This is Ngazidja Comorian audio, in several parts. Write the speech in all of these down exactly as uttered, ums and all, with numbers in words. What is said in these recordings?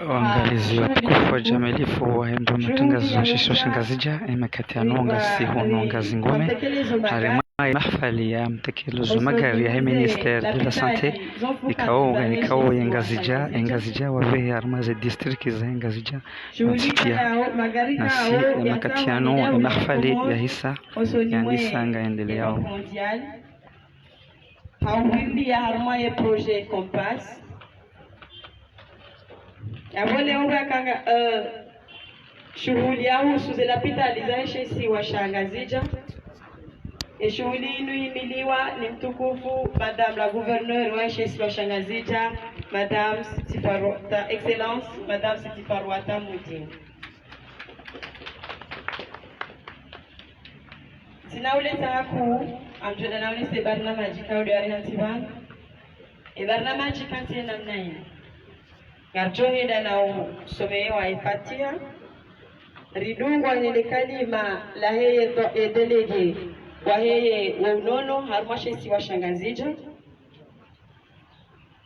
Waangalizi watukufu wa jamelifu wa hembo matangazo ya shisiwa sha Ngazidja, emakati yanu ngasi hunu Ngazingome, harimwa emahafali ya mtekelezo magari yahe Ministère de la Santé, ikao, ikao ye Ngazidja, e Ngazidja wapvehe harimwa ze district za Ngazidja, yontsi pia. Nasi emakati yanu, emahafali yahisa, yandisa ngayendeleao. Hauhimbiya harumwa ye projet Compass. Yapvo leo pvwakanga, eh, shuhuli yahusu ze lapitali zahe shisiwa sha Ngazidja. Eshuhuli inu ihimiliwa ni mtukufu Madame la Gouverneur wahe shisiwa sha Ngazidja, Madame Sitti Farwa-, ta Excellence Madame Sitti Farwata Mudin. Tsina uleta hakuu, ngamdjo enda naulise barnamaji kaudi wari hantsi pvanu. Ebarnamaji kantsi ye namna inu. Ngaridjo henda na usomewa efatiha. Ridungwa nele kalima laheye to-, e délégué waheye wa unono harumwa she isiwa sha Ngazidja.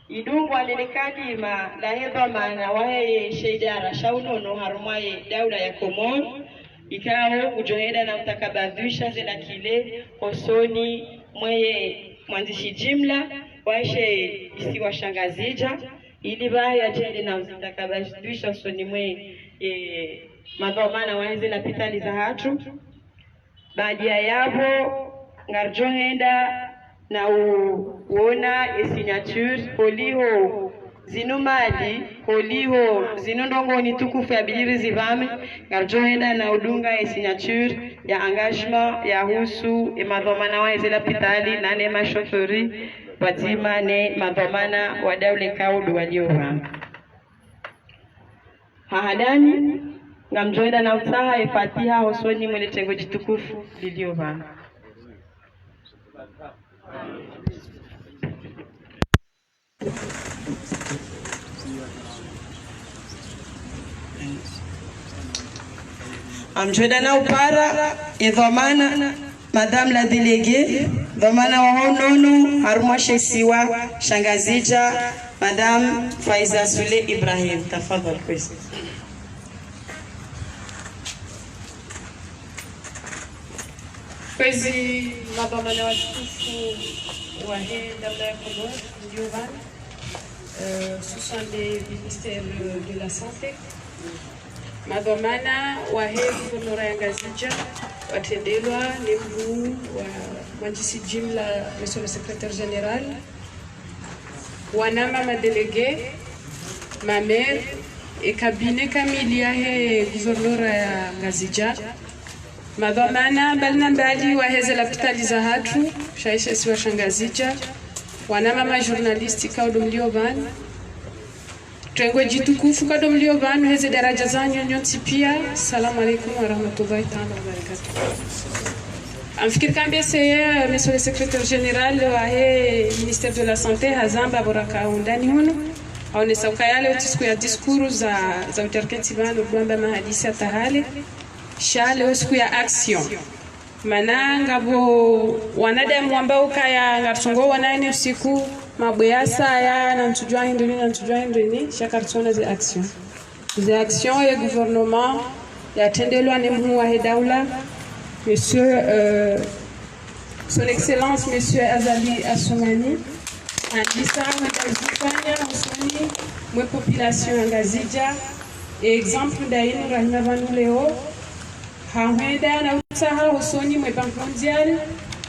Idungwa lele kalima lahe dhwamana waheye she idara sha unono harumwa ye daula ya Komori, ikao ngudjo henda na utakabadhwisha ze nakile hosoni mweye mwandzishi jimla wahe she isiwa sha Ngazidja, ili pvahe yadje hende na uzitakabadhwisha hosoni mwe, eh, madhwamana wahe ze lapitali zahatru. Baada ya yapvo, ngaridjo henda na u-, uona e signature, holiho zinu mali, holiho zinu ndrongoo ni tukufu yabidi rizipvame, ngaridjo henda na udunga e signature ya engagement yahusu e madhwamana wahe ze lapitali, na ne mashoferi, pvwadzima ne madhwamana wa daula ikao ndo walio pvanu. Ha handani, ngamdjo henda na utsaha efatiha hosoni mwe le tengo djitukufu lilio pvanu. Ngamdjo henda na upara edhwamana, Madame la déléguée, dhwamana waho unono harumwa she isiwa sha Ngazidja, Madame Faiza Soulé Ibrahim, tafadhali kwezi. Kwezi madhwamana watukufu wahe daula ya Komori, mlio pvanu, eh, hususwan le ministère de la Santé. Madhwamana wahe gouvernorat ya Ngazidja, watrendelwa ne mhuu wa mwandzishi jimla, monsieur le secrétaire général, wanamama délégués, mamaires, e cabinet kamili yahe gouvernorat ya Ngazidja, madhwamana mbali na mbali wahe ze lapitali zahatru, shahe she isiwa sha Ngazidja, wanamama journalistes ikao ndo mlio pvanu, tengo djitukufu ikao ndo mlio pvanu, heze daraja zanyu nyontsi pia, assalamu alaikum wa rahmatullahi taala wa barakatuh. Ngamfikiri kambe seye, monsieur le secrétaire général wahe ministère de la Santé, hazamba pvo raka undani hunu, haonesa ukaya leo tsi siku ya discours za, za utarketi pvanu, kuamba mahadisi hata hale, sha leo siku ya action. Mana ngapvo wanadamu wambao ukaya ngarisongo wanani usiku, mabwe yasaya, na ntsudjua hindrini, na ntsudjua hindrini, sha karitsona ze action. Ze action ye gouvernement yatrendelwa ne mhuu wahe daula, monsieur, euh, Son Excellence, monsieur Azali Assoumani, handisa hwenda uzifanya hosoni mwe population ya Ngazidja. E exemple nda inu rahina pvanu leo, hahwenda na utsaha hosoni mwe Banque Mondiale,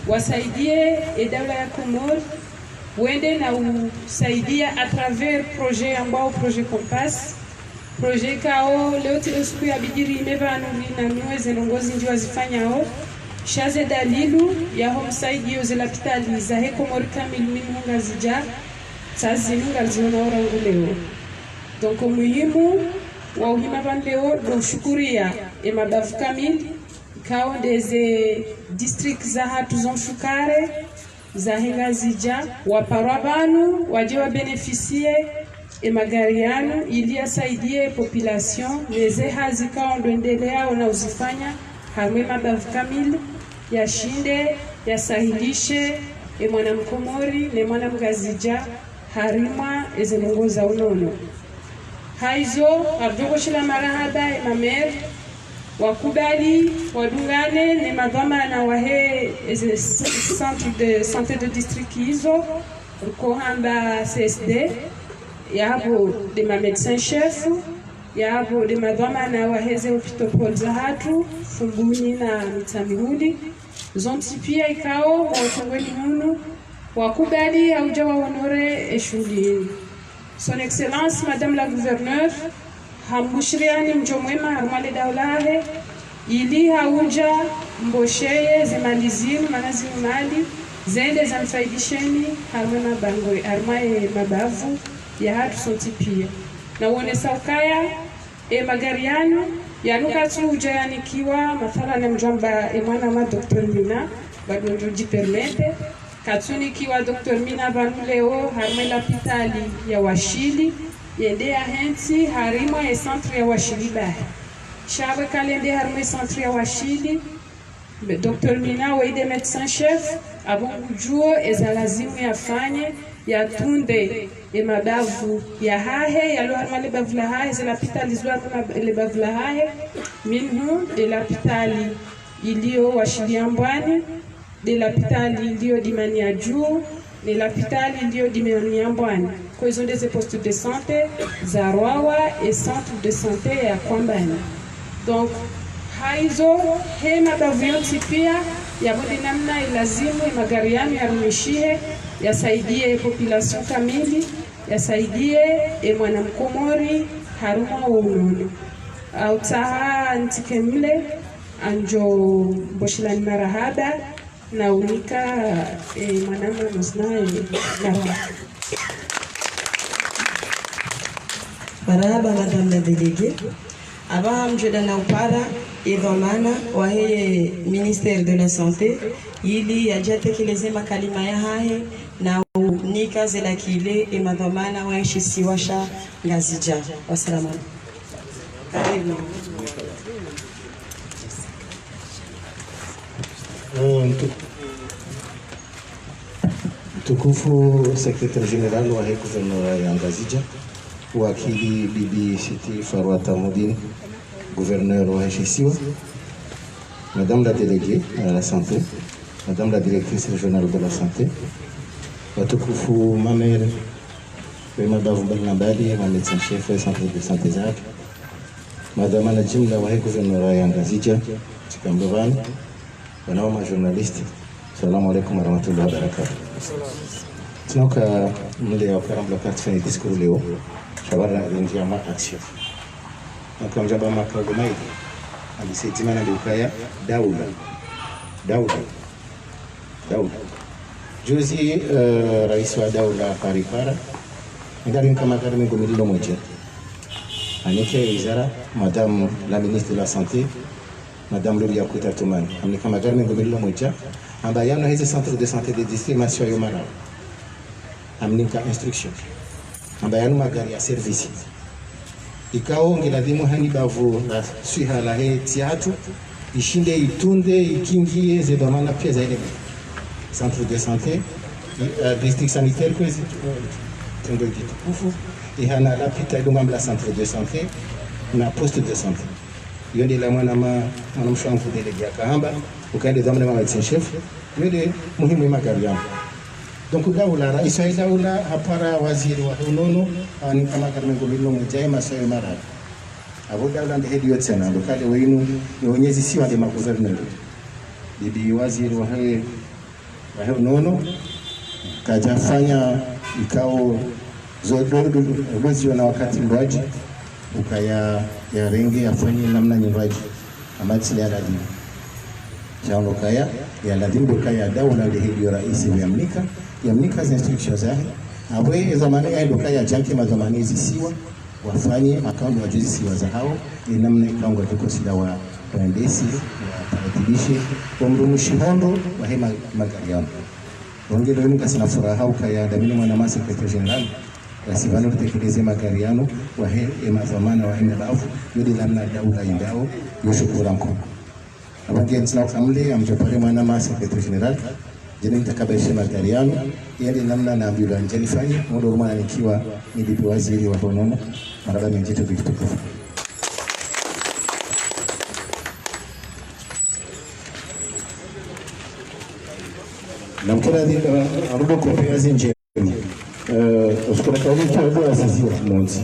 wasaidie e daula ya Komori, wende na usaidia à travers projet ambao projet Compass. Projet ikao leo tsi le siku yabidi rime pvanu rinamiwe ze ndrongoo zindji wazifanyao, sha ze dalilu yaho msaidio ze lapitali zahe Komori kamili minu Ngazidja, tsa zinu ngariziona orangu leo. Donc, o muhimu wa uhima pvanu leo ndo ushukuria e mabavu kamili, ikao nde ze district zahatru zo mfukare, zahe Ngazidja, waparwa pvanu, wadje wa bénéficier e magari yanu, ili yasaidie population, ne ze hazi ikao ndo endeleao na uzifanya, harumwa e mabavu kamili, yashinde, yasahilishe, e mwana Mkomori, ne mwana Mngazidja, harimwa eze ndrongoo za unono. Haizo, ngarijo pvoshela marahaba ema maire, wakubali, wadungane, ne madhwamana wahe eze centre de santé de district izo, riko hamba C S D, yapvo nde ma médecin chef, yapvo nde madhwamana wahe ze hôpital pôle zahatru, Fumbuni na Mitsamihuli. Zontsi pia ikao, ngwao tongweni hunu, wakubali, hauja wa honorer eshughuli inu. Son Excellence, Madame la Gouverneure, hambushiriani mjo mwema harumwa le daula lahe, ili hauja mbosheye ze mali zinu, mana zinu mali, zende zamfaidisheni harumwa mabangwe, harumwa ye mabavu yahatru sontsi pia. Na uonesa ukaya, e magari yanu, yanu katsu uja yanikiwa, mathalan mjo amba e mwanama Docteur Mina, bado njo jipermettre, katsunikiwa Docteur Mina pvanu leo, harumwa e lapitali ya Washili, yende yahentsi, harumwa e centre ya Washili bahi. Sha pvwe kalende harumwa e centre ya Washili, Docteur Mina, weye nde médecin chef, apvo ngujuo eza lazimu yafanye, yatunde e mabavu yahahe, yalo harumwa le bavu lahahe, ze lapitali zilo harumwa le bavu lahahe, minhum nde lapitali ilio Washili Ambwani, nde lapitali ilio Dimani ya Juu, ne lapitali ilio Dimani ya Ambwani. Ko izo nde ze poste de santé za Rwawa, e centre de santé ya Kwambani. Donc, haizo, he mabavu yontsi pia, yapvo nde namna ilazimu e magari yanu yarumishihe, yasaidie e population kamili, yasaidie e mwana Mkomori harumwa wo unono. Au tsaha ntsike mle, ngamjo mpvoshelani marahaba, na unika, eh, mwanama Mosnae, marahaba. Marahaba, Madame la Déléguée. Apvaha ngamdjo enda na upara e dhwamana wahe ministère de la Santé, ili yaje yatekeleze makalima yahahe na unika ze la clé e madhwamana wahe shisiwa sha Ngazidja. Wassalamu alaikum. Karibu. Eh, mtu-, mtukufu secrétaire général wahe gouvernorat ya Ngazidja, wakili Bibi Sitti Farouata Moudine, gouverneur wahe shisiwa, Madame la déléguée à la santé, Madame la directrice régionale de la santé, watukufu ma maire, we mabavu mbali na mbali, ma médecin chef, centre de santé zahatru, madhwamana jimla wahe gouvernorat ya Ngazidja, tsikao pvanu, wanao ma journaliste, salamu alaikum warahmatullahi wabarakatuh. Tsinoka mle ya ukarambula kati fanya discours leo, sha pvwa ringia ma action. Ngamdjo amba makaulu maili, amba se dzima na ukaya, daula. Daula. Daula. Juzi, eh, rais wa daula haripara, ngari nika magari mengo mili no mwedja. Hanike wizara, Madame la ministre de la Santé, Madame Loulia Kouta Toumani. Hamnika magari mengo mili no mwedja. Amba yanu heze centre de santé de district masiwa yo mararu. Hamnika instruction. Amba yanu magari ya service. Ikao ngiladhimu hani bavu la swiha lahe ntsi yahatru, ishinde itunde, ikingie ze dhwamana pia za ile centre de santé, i-, eh, district sanitaire kwezi, eh, tendo ditukufu, ihana lapitali ngamba centre de santé, na poste de santé. Iyo nde la mwana ma-, mwana mshe wangu délégué akahamba, ukaya nde dhwamana ma médecin chef, iyo nde muhimu ye magari yanu. Donc, daula, rais wa daula, hapara waziri wa unono, hanika magari mengo mili no mwedja ye masiwa yo mararu. Apvo daula nde heli yo tsena, ndo kale wenu, yo wenyezi siwa nde ma gouverneur. Bibi waziri wahe, wahe unono, kadjafanya ikao zo do, do, do, do ziona wakati ndrwadji, ukaya yarenge yafanye namna nyindrwadji. Amba tsi le ya ladhimu. Sha ndo kaya, ya ladhimu ndo kaya daula nde heli yo rais yamnika, yamnika ze instruction zahe. Apvo ye dhwamana yahe ndo kaya yadjanke madhwamana ezisiwa, wafanye makao ndo wadjuwe zisiwa zahao, ye namna ikao ngwadjo kosila wa, waendese, wataratibishi, wamrumishi hondro, wahe ma-, magari yanu. Wangelo yinu ngasina furaha ukaya, ndami ni mwanama secrétaire général, ngasi pvanu ritekeleze magari yanu, wahe, e madhwamana, wahe mabavu, yo nde namna daula indao, yo shukura mkono. Amba nge ntsina ukamle, ngamdjo pare mwanama secrétaire général, Jene nitakabaishe magari yanu, yende namna na ambulance nifanye, mudo rumana nikiwa nilipi waziri wa honono, marahaba mendji tukufu. Na mkera di, eh, arubo kope ya zinje. Eh, usikura kauli kwa ndo asiziwa, monzi.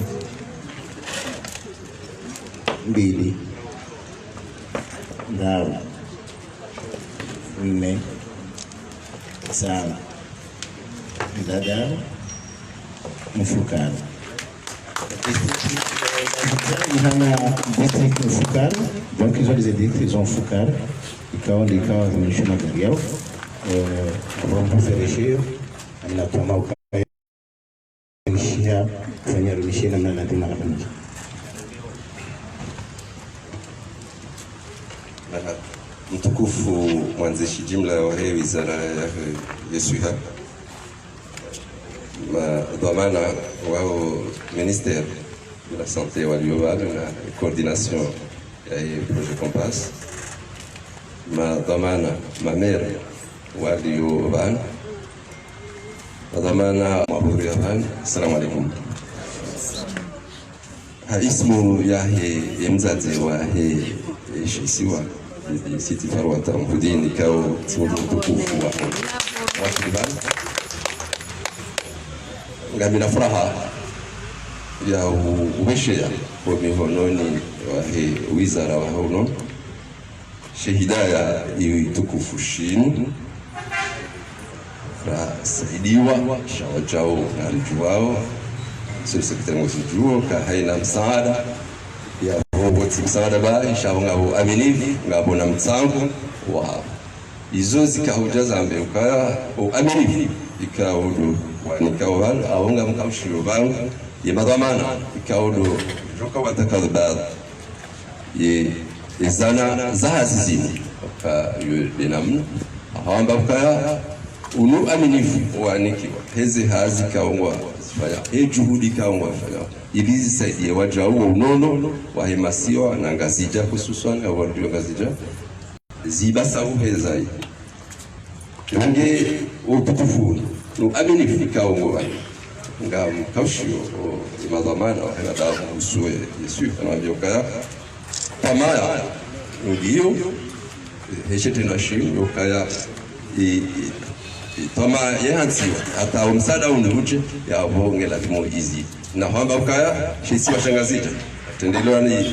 Mbili. Ndraru. Nne. Saba. Ndradaru. Mfukara. Ihana district Mfukara. Donc, ils ont des districts, ils ont Mfukara. Ikao, ikao, zimenisha magari yao. Eh, vamos oferecer. Amina toma ukaya. Mishia, kufanya rumishi namna na dhima na kamilisha. Aha. Mtukufu mwandzishi jimla wahe wizara ya, ya swiha. Madhwamana wao ministère de la santé walio pvanu na coordination ya ye projet Compass. Madhwamana, mamera walio pvanu. Madhwamana mahudhuriya pvanu, assalamu alaikum. Ha ismu yahe, ye mdzadze wahe, ye shisiwa, ye Siti Farwata Mhudini, ikao tsi mtukufu wa, wa Shirivani. Ngamina furaha ya u-, ubesheya ho mihononi wahe wizara wa honono. She hidaya iyo itukufu shinu, rasaidiwa, sha wajau ngarijuwao, sio sekretari ngozijuo, ka haina msaada, ya wowote msaada ba, isha ngapvo aminifu, ngapvo na mtsango, wa izo zikao uja zambe ukaya, o aminifu, ikao ndo, wanikao pvanu, au ngamkaushiyo pvanu, ye madhwamana, ikao ndo, joka watakabadhi. Ye, ye zana za hazi zinu. Ka yo de namna. Ahamba ukaya, unu aminifu wanikiwa. Heze hazi ikao ngwazifanya. He juhudi ikao ngwafanya. Ili zisaidiye wajau wa unono, wahe masiwa, na Ngazidja, hususwan, ya wandru wa Ngazidja. Zibasa uheza yi. Nge utukufu, no aminifu ikao ngwao. Ngamkaushiyo, o, ye madhwamana, wahe na damu, usue, Yesu, anawambia ukaya. Tamaya, ngiyo, he shetwani shinu, ukaya, i, i, i, tamaya ye hantsiwa, hata o msaada unu uje, yapvo nge lazima izi. Na hamba ukaya, she isiwa sha Ngazidja. Tendelewa ni, i,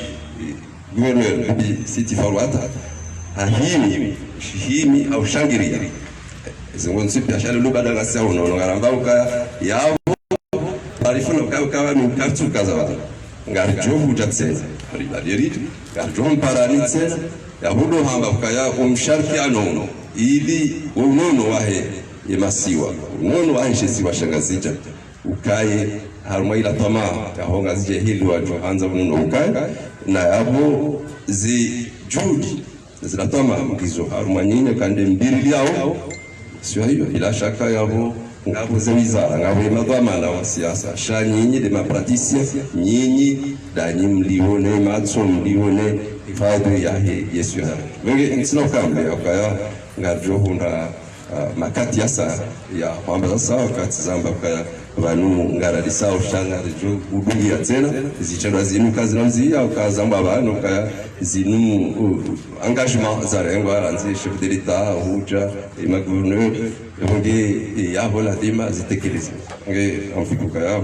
Gouverneur, Bibi Siti Farwata, hahimi, shihimi, au shangiriya. Zingo ntsi pia shale lubada ngasi ya unono, ngaramba ukaya, yapvo, parifu no ukaya, ukaya mi mkatsu kaza wata. Ngarijo huja tsena, ribadi ritu, ngarijo mparani tsena, yapvo ndo hamba ukaya, umshariki anono, ili, unono wahe, ye masiwa, unono wahe she isiwa sha Ngazidja. Ukaye, harumwa ila tamaa, yaho Ngazidja hili wadjo handza unono ukaye, na yapvo zi juhudi, zila tamaa, ngizo harumwa nyinyi, kandi mbili liyao, sio hiyo, bila shaka yapvo, ngapvo ze wizara, ngapvo ye madhwamana wa siasa, sha nyinyi de ma praticiens, nyinyi, danyi mlione, matso mlione, hifadhi yahe, Yesu ya. Wenge, ntsina ukambe, ukaya, ngarijo hundra, Ah, makati yasa ya hwamba sasa wakati zamba ukaya pvanu ngaradisao sha ngarijo udungiya tsena, zitrendwa zinu kazina mziya, uka zamba pvanu ukaya zinu, uh, engagement zarengwa, randzi chef de l'État, huja, e ma gouverneur, e bonge, e, yapvo lazima zitekelezwe. Nge, amfiku ukaya,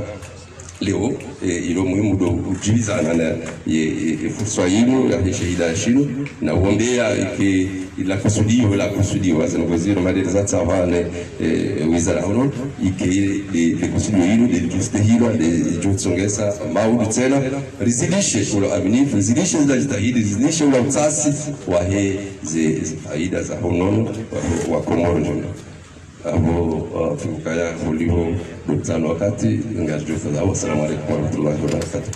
leo, eh, ilo muhimu ndo ujibizana na ye, ye, ye fursa yinu, yahe she hidaya shinu, na uombeya ike ila kusudiyo, la kusudiyo, waze nongo zinu, madeni za tsavane, eh, wizara hono, ike le, le kusudiyo yinu, le juste hilo, le jo tsongesa, maudu tsena, rizidishe ula aminifu, rizidishe zila jitihadi, rizidishe ula utsasi, wahe ze, ze faida za honono, wa, wa Komoro jumla. Apvo, ah, fikukaya, vuliho, ndo tsano wakati, ngarijo fadha. Wassalamu alaikum warahmatullahi wabarakatuh.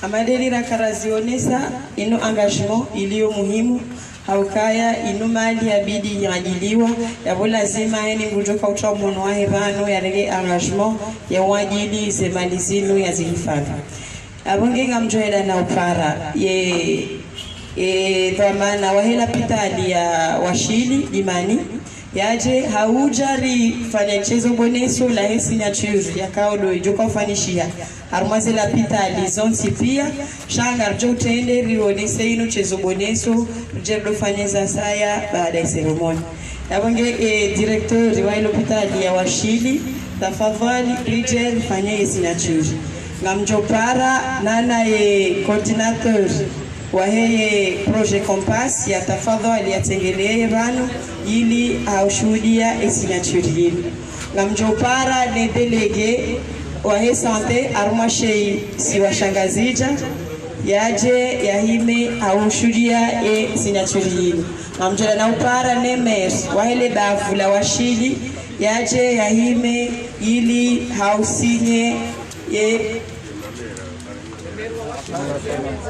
Amadeli raka razionesa, inu engagement iliyo muhimu, haukaya, inu mali yabidi yadiliwa, yapvo lazima heni mdru ujo kautowa mhono wahe pvanu yarenge engagement ya wadili ze mali zinu yazihifadhi. Apvo nge ngamdjo henda na upara ye, ye dhwamana wahe lapitali ya Washili Dimani, yadje hau udja rifanye shezo boneso lahe signature yakao ndo idjo ka ufanyishiha harumwa ze lapitali zontsi pia, sha ngaridjo utrende rionese inu shezo boneso, ridje ridofanye za saya baada ya seremoni. Yapvo nge, eh, directeur wahe lapitali ya Washili, tafadhwali, ridje rifanye ye signature. Ngamdjo para nana ye coordinateur wahe ye projet Compass, ya tafadhwali yatsengelee pvanu, ili hau shuhudia ye signature yinu. Ngamdjo para ne délégué wahe santé harumwa she isiwa sha Ngazidja, yadje yahime hau shuhudia ye signature yinu. Ngamdjo henda na upara ne maire wahe le bavu la Washili, yadje yahime ili hau signer ye,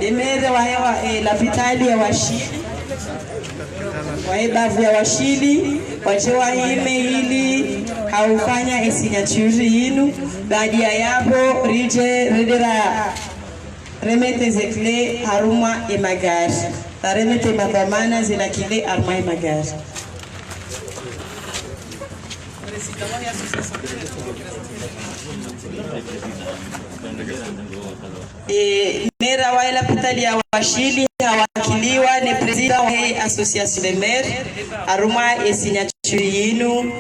ye maire wahe wa, eh, lapitali ya Washili, wahe bavu ya Washili, wadje wahime ili hau fanya ye signature yinu. Baada ya yapvo ridje rende ra remettre ze clé harumwa ye magari. Ra remettre madhwamana ze la clé harumwa ye magari. Eh, maire wahe lapitali ya Washili hawakiliwa ne président wahe association des maires, harumwa ye signature yinu.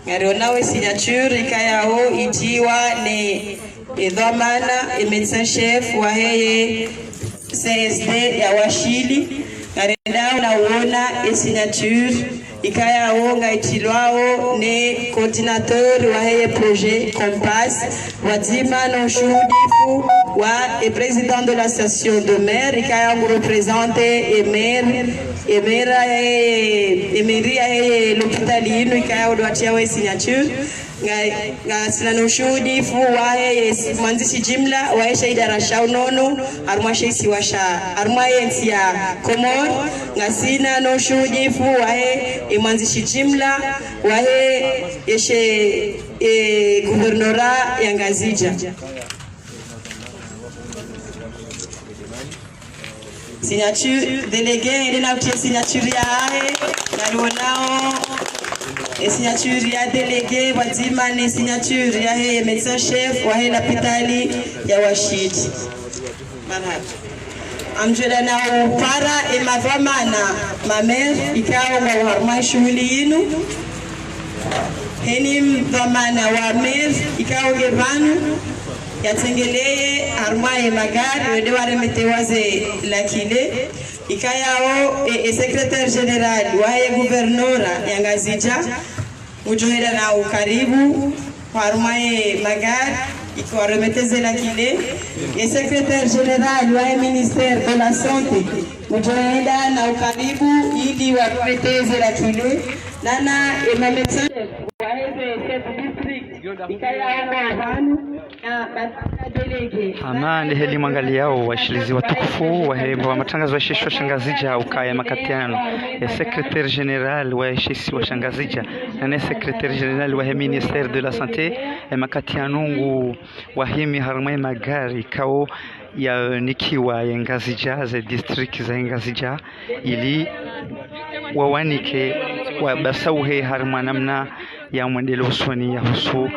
Ngarionao ye signature ikayao itriwa ne, eh, dhwamana, eh, médecin chef wahe ye C S D ya Washili. Ngarendao na uona ye signature ikayao ngaitrilwao ne coordinateur wahe ye projet Compass, pvwadzima no ushuhudifu wa, eh, président de l'association de maires, ikayao ngu représenter ye maire, ye maire, eh, ye mairie yahe ye lapitali yinu, ikayao ndo watriao ye signature. Nga, ngasina no ushuhudifu wahe ye s-, mwandzishi jimla wahe she idara sha unono harumwa she isiwa sha, harumwa ye ntsi ya Komori. Ngasina no ushuhudifu wahe ye mwandzishi jimla wahe ye she, eh, guvernora ya Ngazidja. Signature, délégué, ende na utria signature yahahe, ngarionao ye signature ya délégué, pvwadzima ne signature yahe ye médecin chef wahe lapitali ya Washili. Marahaba. Ngamdjo henda na upara ye madhwamana ma maire ikao ngwao harumwa ye shuhuli yinu. Heni mdhwamana wa maire ikao nge pvanu, yatsengelee harumwa ye magari, wende waremettewa ze la clé. Ikayao, eh, eh, secrétaire général wahe guvernora ya Ngazidja, mudjo henda na ukaribu harumwa ye magari, ike waremettre ze la clé. Ye secrétaire général wahe ministère de la santé, mudjo henda na ukaribu ili waremettre ze la clé. Nana ye ma médecin wahe ze sept district, ikayao ngwao pvanu, na ba délégué. Hama ndeheli mwangaliyao, washilizi watukufu wahe mbawa matrangazo ya she isiwa sha Ngazidja, ukaya ye makati yanu ye secrétaire général wahe she isiwa sha Ngazidja, nane secrétaire général wahe ministère de la santé, ye makati yanu ngu wahimi harumwa ye magari ikao yanikiwa ye Ngazidja, ze district za Ngazidja, ili wawanike, wabasauhe harumwa namna ya mwendelo usoni ya husu,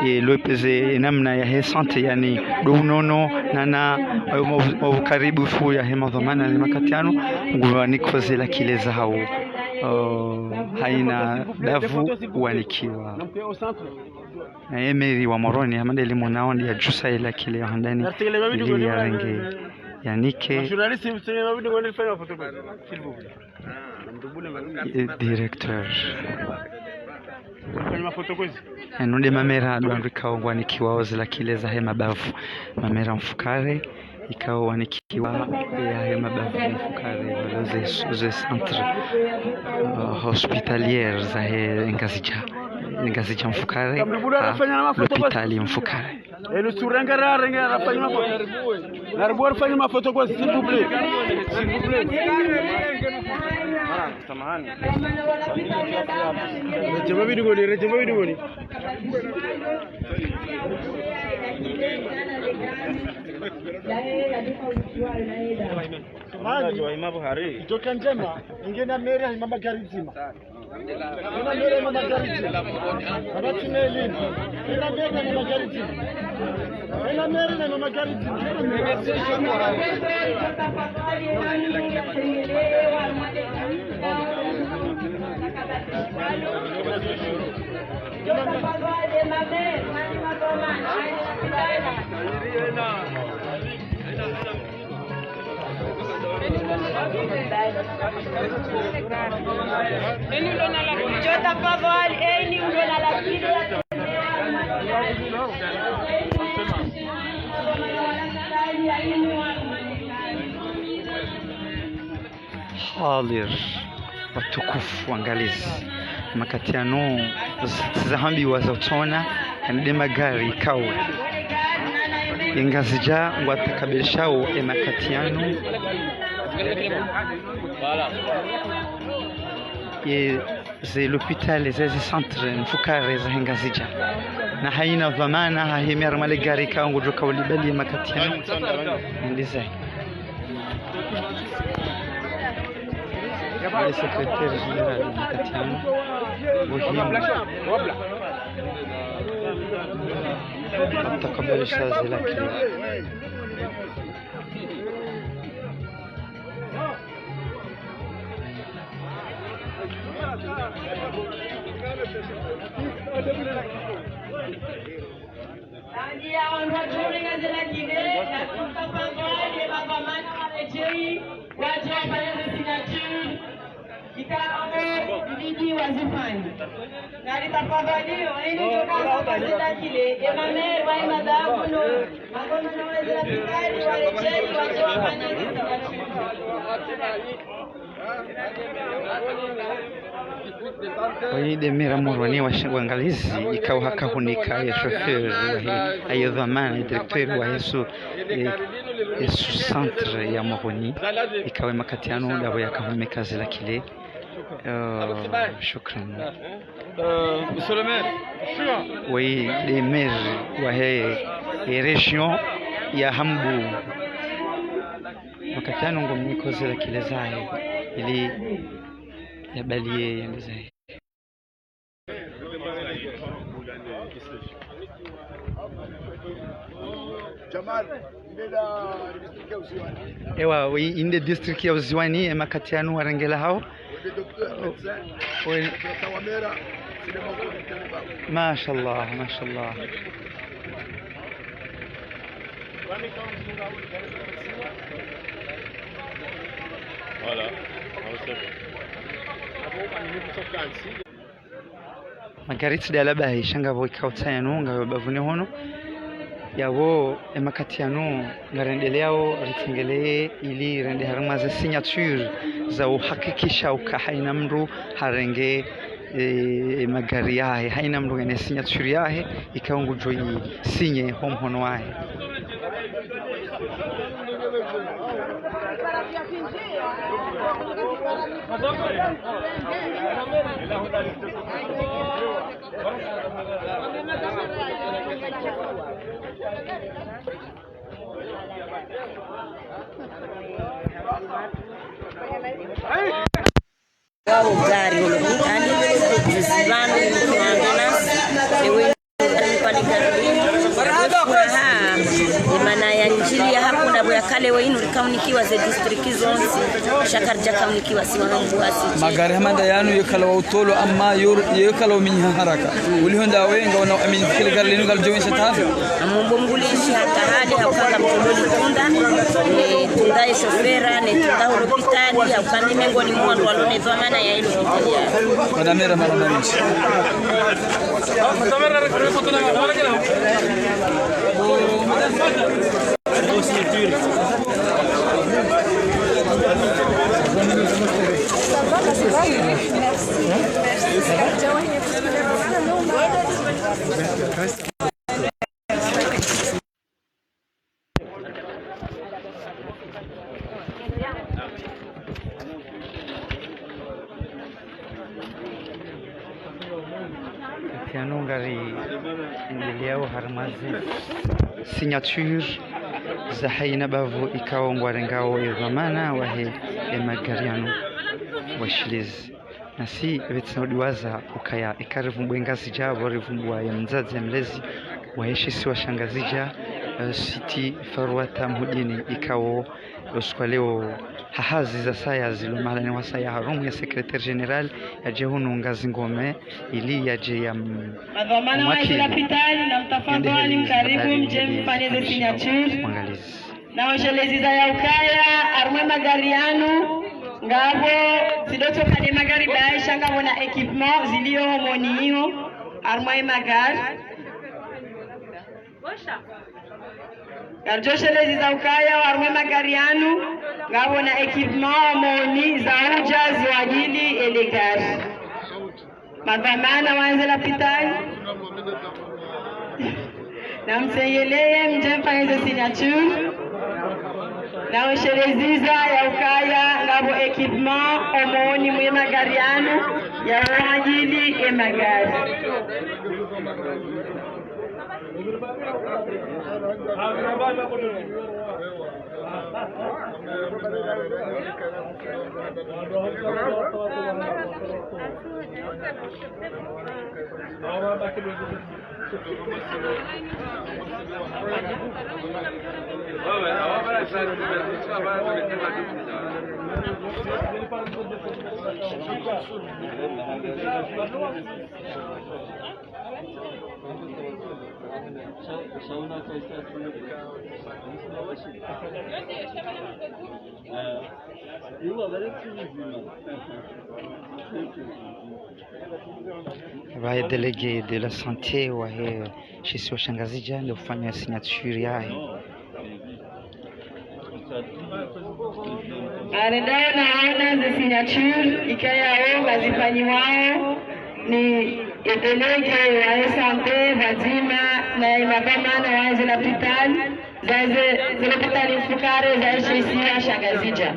eh, lwepveze namna yahe santé, yaani ndo unono, nana, eh, mavu-, mavu karibu fu yahe madhwamana ne makati yanu, nguwaniko ze la clé zahao, oh, haina bavu wanikiwa. Na ye maire wa Moroni, hama ndeheli mwonao, yadjusa ye la clé ya handani, ili yarenge, yanike. Eh, directeur. Enu nde ma maire ndo wandru ikao ngwanikiwao ze la clé zahe mabavu. Ma maire mfukare, ikao wanikiwa, eh, yahe mabavu mfukare, wala ze, ze centre, eh, hospitalière zahe Ngazidja. Ngazidja mfukare, ha, l'hôpital mfukare. Enu surenge ra, renge rafanye mafoto. Naribua rifanye mafoto kwa, s'il vous plaît. S'il vous plaît. Samahani. Rejeba bidi goli, rejeba bidi goli. Samahani. Njoka njema, ingena meri ya imama gari ndzima. Ena meri ya imama gari ndzima. Abatsi meri. Ena meri ya imama gari ndzima. Ena meri ya imama gari ndzima. Hadhir, watukufu wangalizi, makati yanu z-, zahambiwa za utsona, yani nde magari ikao ye Ngazidja ngwatakabeleshao ye makati yanu. Ye ze lopitali, ze, ze centre mfukare zahe Ngazidja. Na hayina dhwamana hahimi harimwa le gari ikao ngudjo kaulibali ye makati yanu. Ndize. Le secrétaire général ye makati yanu. Muhimu. Atakabelesha ze lakile. Rangi ya ondro juri ngazila kide, na kuka pangwa, ye baba mana wa rejei, wadjo wafanya ze signature, ikao ibidi wazifanye. Ngari tafadhali, wa inu ndio kazi kazila kile, ye mameri wa imadabu no, magono no wezila pikali, wa rejei, wadjo wafanya ze signature. Oyi nde meri wa Moroni wa sh-, wangalizi, ikao hakahunika ye chauffeur wahe, aye dhwamana, ye directeur wahe su-, ye, ye su-, centre ya Moroni, ikao ye makati yanu ndapvo yakahumeka ze lakile. Euh, shukran. Oyi nde meri wahe, ye région ya Hambu. Makati yanu ngomniko ze lakile zahe, ili yabaliye yende zahe. Ewa, wi-, inde district ya Uziwani, ye makati yanu warengela hao. Wi. Mashallah, mashallah. Voilà. Magari tsi dala bahi, sha ngapvo ikao tsayanu, ngapvo bapvuni hono. Yapvo, ye makati yanu, ngarendeleao, ritsengeleye, ili rende harimwa ze signature, za uhakikisha uka hayina mndru harenge, eh, magari yahe, hayina mndru ngena signature yahe, ikao ngudjo yi signer ho mhono wahe. Gari holo kutani, zibano ni kiwangana, ewe ni kwani gari. Furaha, imana ya njili ya hakuna bo ya kale we inu rikaunikiwa ze district zontsi, sha karidja kaunikiwa si wa Hambu wasi. Magari hama nda yanu yekala wa utolo, amma yo, yekala wa minyiha haraka. Uliho nda wenga wana amini kile gari linu ngalidjo wesha tabu. Amumbo mgulishi hata hali, hauka ngamtololi tunda, ne tunda ye shofera, ne tunda ho lopitali, hauka mi mengoni mwa wandru walo ne dhwamana ya ilo lopitali ya. Madame Ramana Marichi. Harumwa ze signature za hayina bavu ikao ngwarengao ye dhwamana wahe ye magari yanu, washilizi. Nasi pvwatsina udiwaza ukaya ika rivumbuwa Ngazidja, pvo rivumbuwa ye mdzadze mlezi wahe shisiwa sha Ngazidja, eh, Siti Faruata Mhudini, ikao usiku wa leo ha hazi za saya zilo mahalani wasaya harumwa ya secrétaire général, yadje hunu Ngazingome, ili yadje ya m-, madhwamana wa mwakili. Izi lapitali, na mtafadhali mkaribu mdje mfanye ze signature. Mwangalizi. Na ushelezeza ya ukaya, harumwa ye magari yanu, ngapvo, tsi ndo tsoka ne magari baisha, ngapvo na équipement zilio homoni iyo, harumwa ye magari. Ngaridjo shelezeza ukaya, harumwa ye magari yanu, ngapvo na équipement homoni za udja ziwadjili ye le gari. Madhwamana wa izi lapitali, na mtsengeleye mdje mfanye ze signature. Na ushelezeza ya ukaya, ngapvo équipement homoni mwe magari yanu, ya wadjili ye magari. Pvaye délégué de la santé wahe shisiwa sha Ngazidja ndo ufanya signature yahe. Arendao naona ze signature ikayao ngazifanyiwao ni ye délégué wahe santé pvwadzima na ye madhwamana wa izi lapitali, za ze, ze lapitali mfukare za shisiwa sha Ngazidja.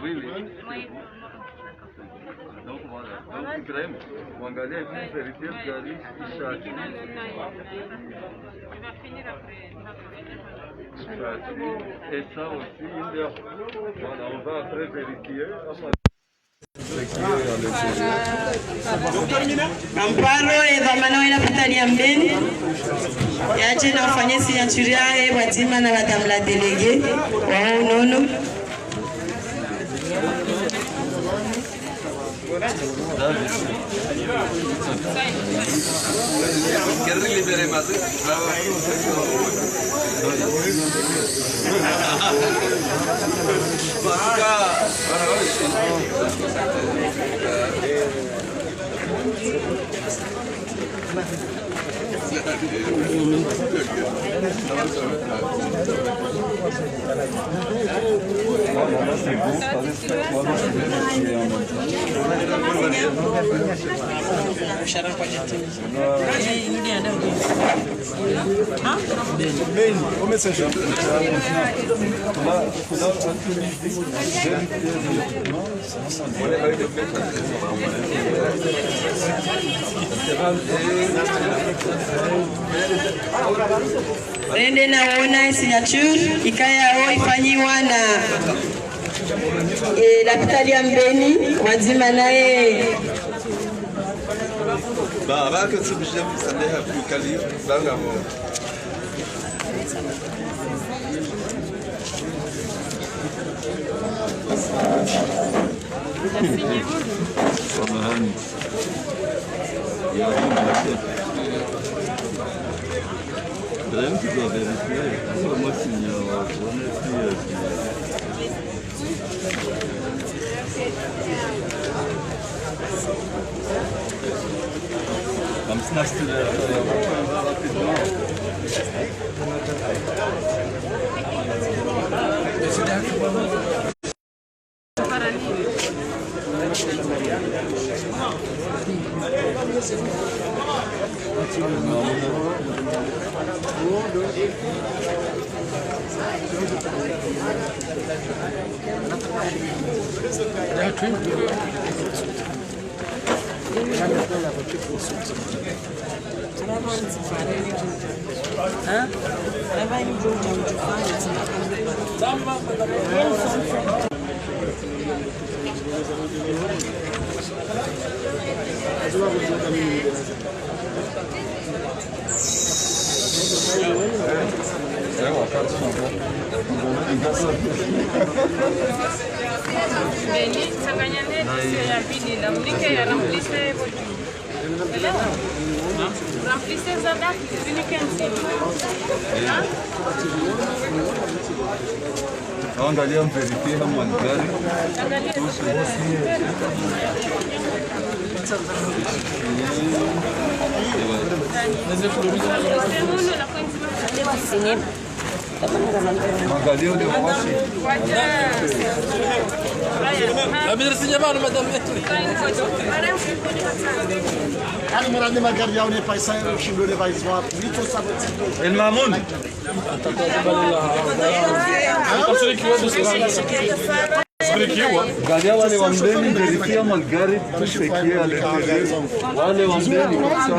Oui, oui. Donc voilà. Donc Ibrahim, uangalie hivi, vérifier gari ishaki. Ishaki. Et ça aussi, il y a, voilà, on va après vérifier. Ngamparo ye dhwamana wa lapitali ya Mbeni, yadje na ufanye signature yahe pvwadzima na madame la déléguée wa unono. Rende naona signature ikayao ifanyiwa na, eh, lapitali ya Mbeni, pvwadzima naye. Ba, ba, que tu obligé de saber, plus quali, ba, ba, bon. Samahani. Brahim, tu dois vérifier. Moi, je suis, euh, je suis, euh, Comme ça, je te le rapidement. Beni, tsanganya ne dossier ya Bilila, mnike ya remplissé. Remplissé za date, zinike ndzima. Angalia, mvérifier hama ni gari. Angalia ule mwasi. Amir, sinya pvanu, madame. Ani murani magari yawo ne paisa, shindo ne paisa wa. El Mamoun. Angalia wale wa mbeni, vérifier hama ni gari, tout ce qui est à l'intérieur. Wale wa mbeni, comme ça.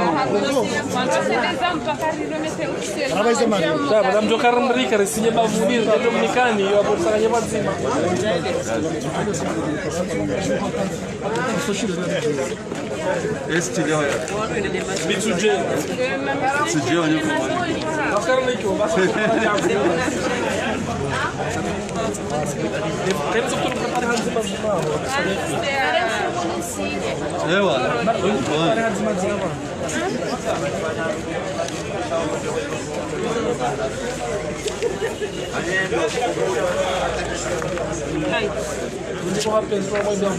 Sawa, madame, djo karimrika, risinye bavuni, ndo mnikani, yo, hapo tsanganya pvadzima. Est-ce qu'il y a... Bitsudje. Bitsudje, on est comment ? Et voilà.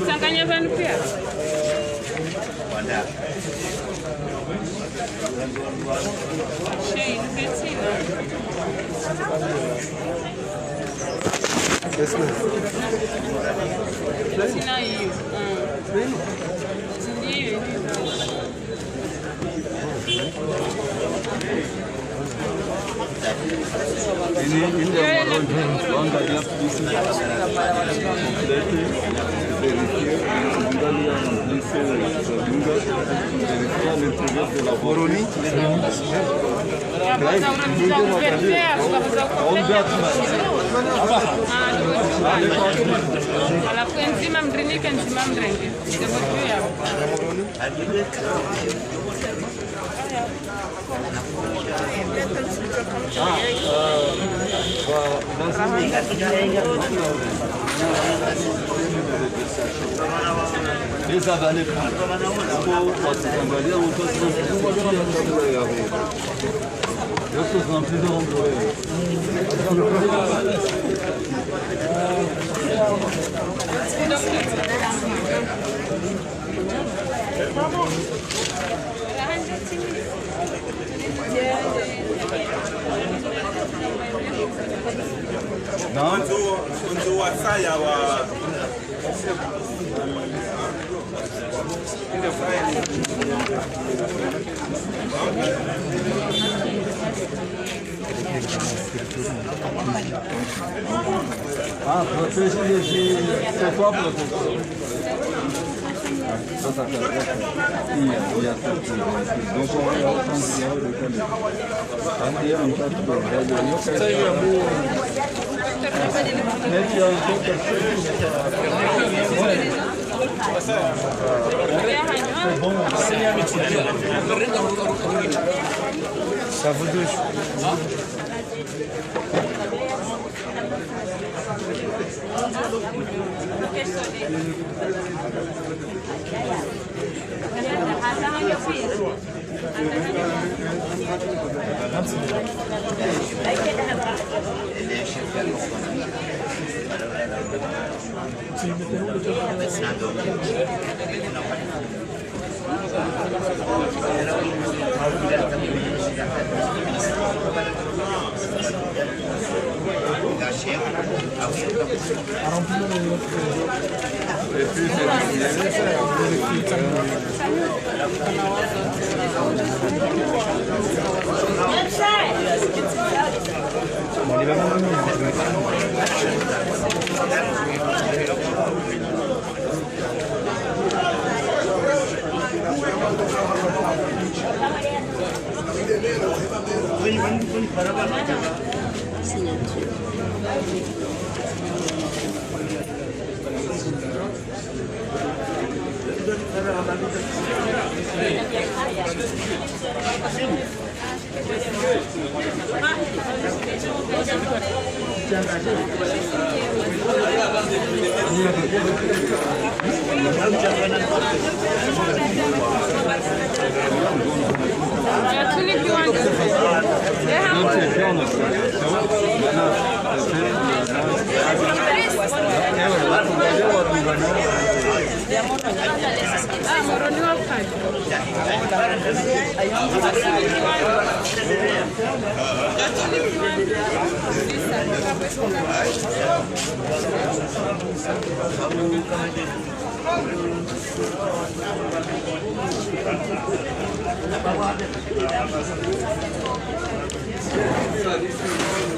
Tsanganya pvanu pia. Shey, ni petsina. Petsina iyo. Mm. Ndiyo, ndiyo. Ini, ini ndio maronji, wanga dia pisi, complète, vérifier, angalia, vérifier l'intérieur de la Moroni. Ala kwe ndzima mrinike, ndzima mrenge. Nzo, nzo wasaya wa. Ah, protéger les yeux, c'est quoi protéger ? Ça, ça fait... Il y a, il y a ça. Donc, on va prendre le... Ça vous touche.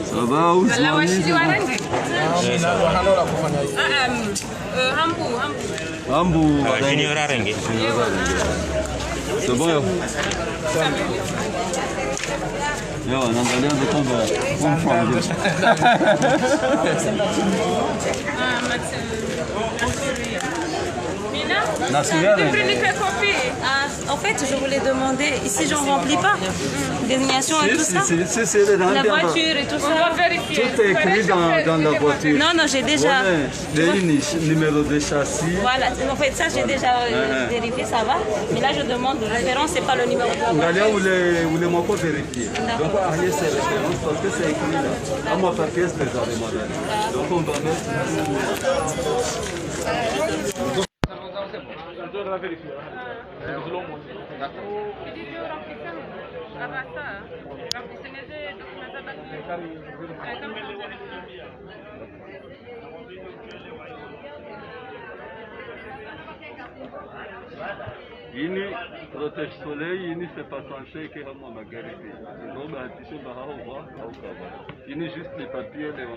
Ça va, Ousmane? Wala washili warenge. Ah, ah, mm, euh, hambu, hambu. Hambu, ah, warenge. Junior arenge. C'est bon, yo. Yo, naangalia ndio kwamba confirm. Ah, Max, euh, Nasria, mais Ah, en fait, je voulais demander, ici, j'en remplis pas. Désignation et tout ça. Si, si, si, si, si, si, si. La voiture et tout ça. On va vérifier. Tout est écrit dans, dans la voiture. Non, non, j'ai déjà. Voilà, le numéro de châssis. Voilà, en fait, ça, j'ai déjà, euh, vérifié, ça va. Mais là, je demande de référence, c'est pas le numéro de la voiture. Angalia ule, ule mwako vérifier. D'accord. Donc, ah, il y a ces références parce que c'est écrit là. À ma papier, c'est déjà demandé. Donc, on va mettre. Yini protège soleil, yini c'est pas censé que vraiment ma gueule. Ils ont bâti ce bar au bas, au cabas. Yini juste les papiers, les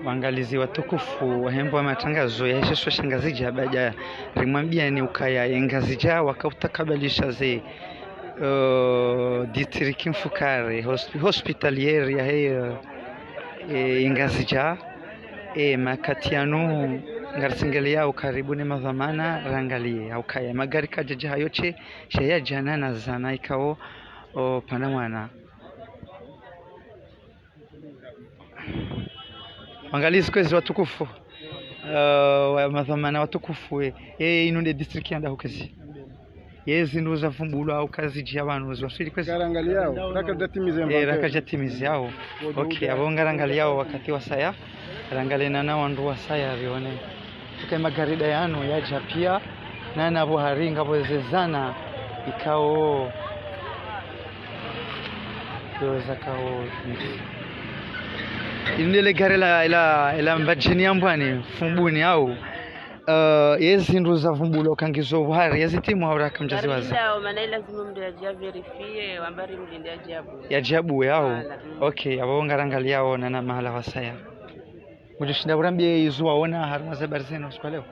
Waangalizi watukufu, wahembwa matangazo ya shisiwa sha Ngazidja, baada rimwambiani ukaya ye Ngazidja waka utakabalisha ze, eh, district mfukare, hosp-, hospitalière yahe, eh, eh, Ngazidja. Eh, makati yanu ngarisengelea ukaribu ne madhwamana rangalie ukaya magari kajaja hayo she, she yajana na zana ikao, o, pvanu mwana. Waangalizi kwezi watukufu, eh, wa madhwamana watukufu, eh, eh, inu nde district ya Ndahukezi. Ye zindru zavumbulwa au kazidjia pvanu ziwaswili kwezi? Karangaliao, raka jatimizi. Eh, raka jatimizi yao. Ok, apvo ngarangaliao wakati wasaya. Rangalie nana wandru wasaya rione. Tuke magari nda yanu yaja pia. Nana pvo hari ngapvo ze zana ikao. Yo zakao. Inu nde le gari la, la, la Mbadjini ya Mbwani, Fumbuni au. Eh, ye zindru zavumbulwa uka ngizo pvwari, ye zitimu hau raka mjazi waza? Ngarindao, mana ilazimu mndru yaje avérifier, wamba rimlinde yaje abuwe. Yaje abuwe yao? Voilà, mm. Ok, apvo ngarangaliao nana mahala wasaya. Mujishinda urambie izo waona harumwa ze habari zinu usiku wa leo?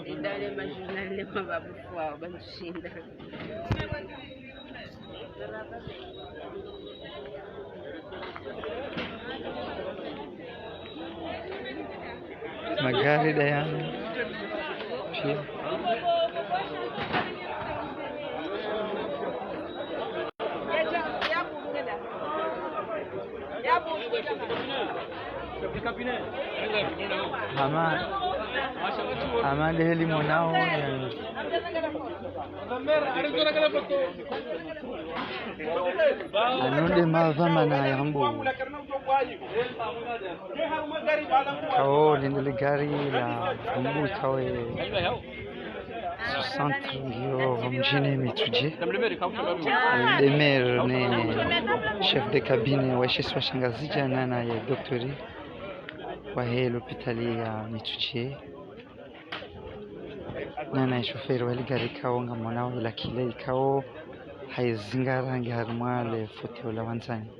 Indale majournal le mababu kwao, banjishinda. Magari nda yanu pia. Hama, hama ndeheli monao, eh, ano nde madhwamana ya Mbu. Ikao lende le gari la Mbu ikao centre ngiyo mdjini Mitudje. Nde maire ne chef de cabinet wa she isiwa sha Ngazidja nana ye docteur wahe lapitali ya Mitudje. Nana ye chauffeur wahe le gari ikao ngamonao ila kile ikao hayezingara nge harimwa le fauteuil la wandzani.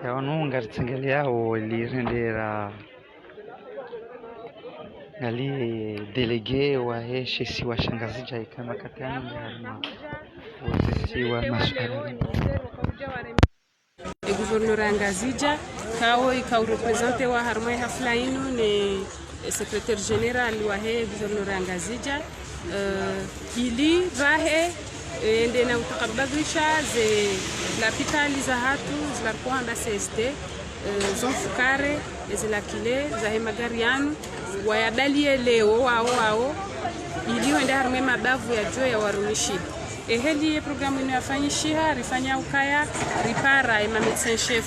Yawo nu ngaritsengeleyao lirendera ngali délégué wahe she isiwa sha Ngazidja ikao makati yanu ngarima wazisiwa masuala. E gouverneur ya Ngazidja, ikao ikao représenté wa harimwa e hafla inu ne secrétaire général wahe gouverneur ya Ngazidja, eh, ili pvahe, eh, ende na utakabadhisha ze lapitali zahatru, zila rikohamba C S T, eh, zo mfukare, eze la clé, zahe magari yanu, wayabaliye leo, wao, wao, ili wende harimwa e mabavu yadjo yawarumishi. Eheli ye programme inu yafanyishiha, rifanya ukaya, ripara e ma médecin chef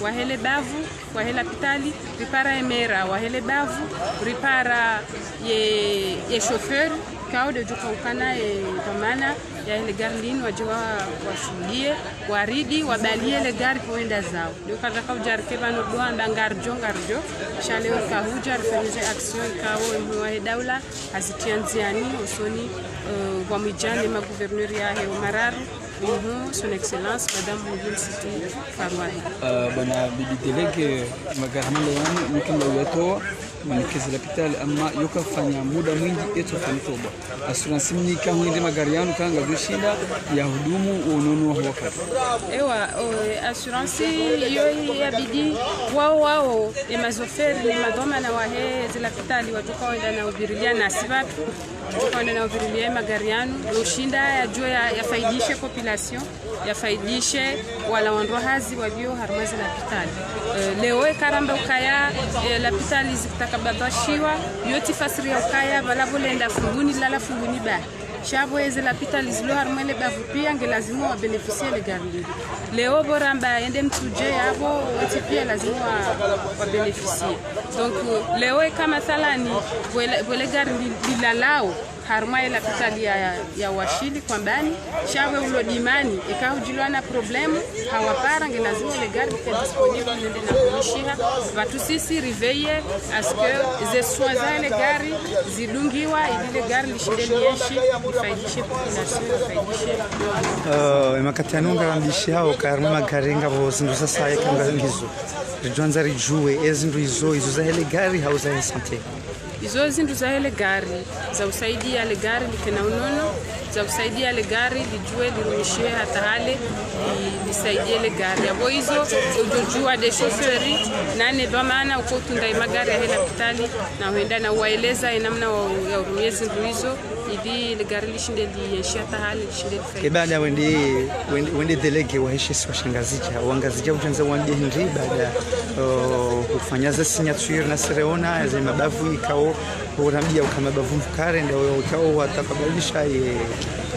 wahe le bavu, wahe lapitali, ripara e mera wahe le bavu, ripara ye, ye chauffeur, ikao nde udjo ukana e dhwamana yahe le gari linu, wadje wa, washuhuliye, waridi, wabaliye le gari pvo wenda zao. Nde ukaya raka udja rike pvanu ndo wamba ngaridjo, ngaridjo, sha leo rika hudja rifanye ze action ikao e mhuu wahe daula hazitriya ndziani, usoni, eh, wa mwidjane ma gouverneur yahe o mararu, minhum, Son Excellence, Madame Mhuu City Farwani. Eh, bwana bibi délégué, magari mle yanu, mkamba uyatowa, mwanikeze lapitali, amma yo kafanya muda mwindji, etso fanya toba. Assurance mnika hwende magari yanu, kanga djoshinda, ya hudumu, unono wa wakati. Ewa, o, assurance, yo yabidi, wao, wao, e ma chauffeur, ne madhwamana wahe, ze lapitali, wadjo uka wenda na uvirilia nasi pvatru. Wadjo uka wenda na uvirilia e magari yanu, yoshinda yadjo ya, yafaidishe population, yafaidishe wala wandru hazi walio harimwa ze lapitali. Eh, leo eka ramba ukaya, eh, lapitali zitakabadhwishiwa, yo tsi fasiri ya ukaya, pvala pvo lenda funguni, lala funguni ba. Sha pvo eze lapitali zilo harimwa le bavu pia nge lazimu wa bénéficier le gari lile. Leo pvo ramba ende Mitudje yapvo, wontsi pia lazimu wa, wa bénéficier. Donc, leo eka mathalani, pvo le, pvo le gari li, lilalao, harimwa ye lapitali ya, ya Washili Kwambani, sha pvo ulo Dimani, eka hudjiliwa na problème, hawapara nge lazimu le gari lika disponible nende na kumishiha. Pvatsu sisi réveiller à ce que ze soins zahe le gari zidungiwa, ili le gari lishinde lienshi, lifaidishe population, lifaidishe. Eh, e makati yanu ngarambishiyao, harimwa magari ngapvo zindru za saya eka ngizo. Ridjwandza ridjuwe, e zindru izo, izo zahe le gari, hau zahe santé. Izo zindru zahe le gari, za usaidia le gari like na unono, za usaidia le gari lidjuwe lirumishihe hata hale, li, lisaidia le gari. Yapvo izo, udjodjuwa nde chauffeur, nane dhwamana uko utunda e magari yahe lapitali, na hwenda na uwaeleza e namna wa, ya urumia zindru izo, ili le gari lishinde lienshi hata hale, lishinde lifaidishe. Ke baada wende, wende, wende délégué wahe she isiwa sha Ngazidja, wa Ngazidja udjwandza wambie hindri baada, oh, ufanya ze signature na sereona, ze mabavu ikao, urambia uka mabavu mfukare, nde ikao watakabadhwisha ye,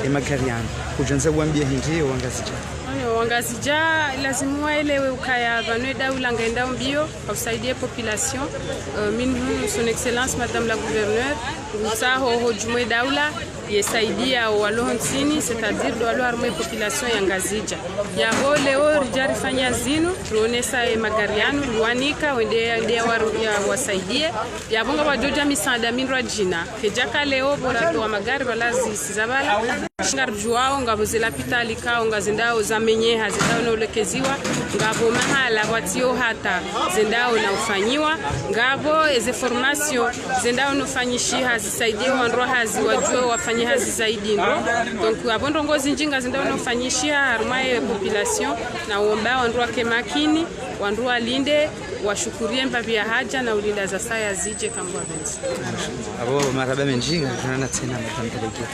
ye magari yanu. Udjwandza wambie hindri wa Ngazidja. Ano, wa Ngazidja, lazimu waelewe ukaya pvanu e daula ngayendao mbio, ha usaidia population, eh, minhum Son Excellence Madame la Gouverneure, ngutsaho ho djumwa e daula, yesaidia walo ho ntsini, c'est-à-dire ndo walo harimwa e population ya Ngazidja. Yapvo leo ridja rifanya zinu, rionesa e magari yanu, riwanika, wende, wende wa, ya, wasaidie. Yapvo ngapvwadjodja misaada mindrwadjina. Kedjaka leo, pvo ratowa magari, pvala zisi za pvala. Ngaridjuwao, ngapvo ze lapitali kao, ngazendao zamenyeha, zendao na ulekeziwa, ngapvo mahala pvwatsiyo hata, zendao na ufanyiwa, ngapvo eze formation, zendao na ufanyishiha, zisaidie wandru hazi, wadjuwe wafanye hazi zaidi ndo. Donc, apvo ndrongoo zindji ngazindao ufanyishiha harumwa ye population, na uomba wandru wake makini, wandru walinde, washukurie mbapvi ya hadja na ulinda zasaya zidje kamwe pvendze. Apvo marahaba mendji, ngarijo onana tsena, madame déléguée.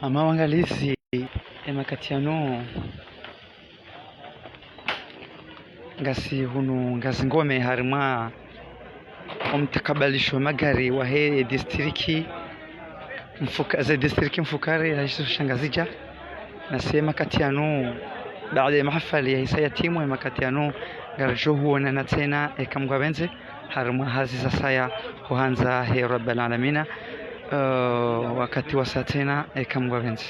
Ama wangalizi, e makati yanu ngasi hunu Ngazingome harimwa omtakabalisho magari wahe distriki mfuka-, ze distriki mfukare ya isiwa sha Ngazidja. Nasi e makati yanu, baada ya mahafali yahisa yatimu, e makati yanu ngarijo huonana tsena eka Mngu apvendze, harimwa hazi zasaya huhandza he Rabbal Alamina, eh, wakati wasa tsena eka Mngu apvendze.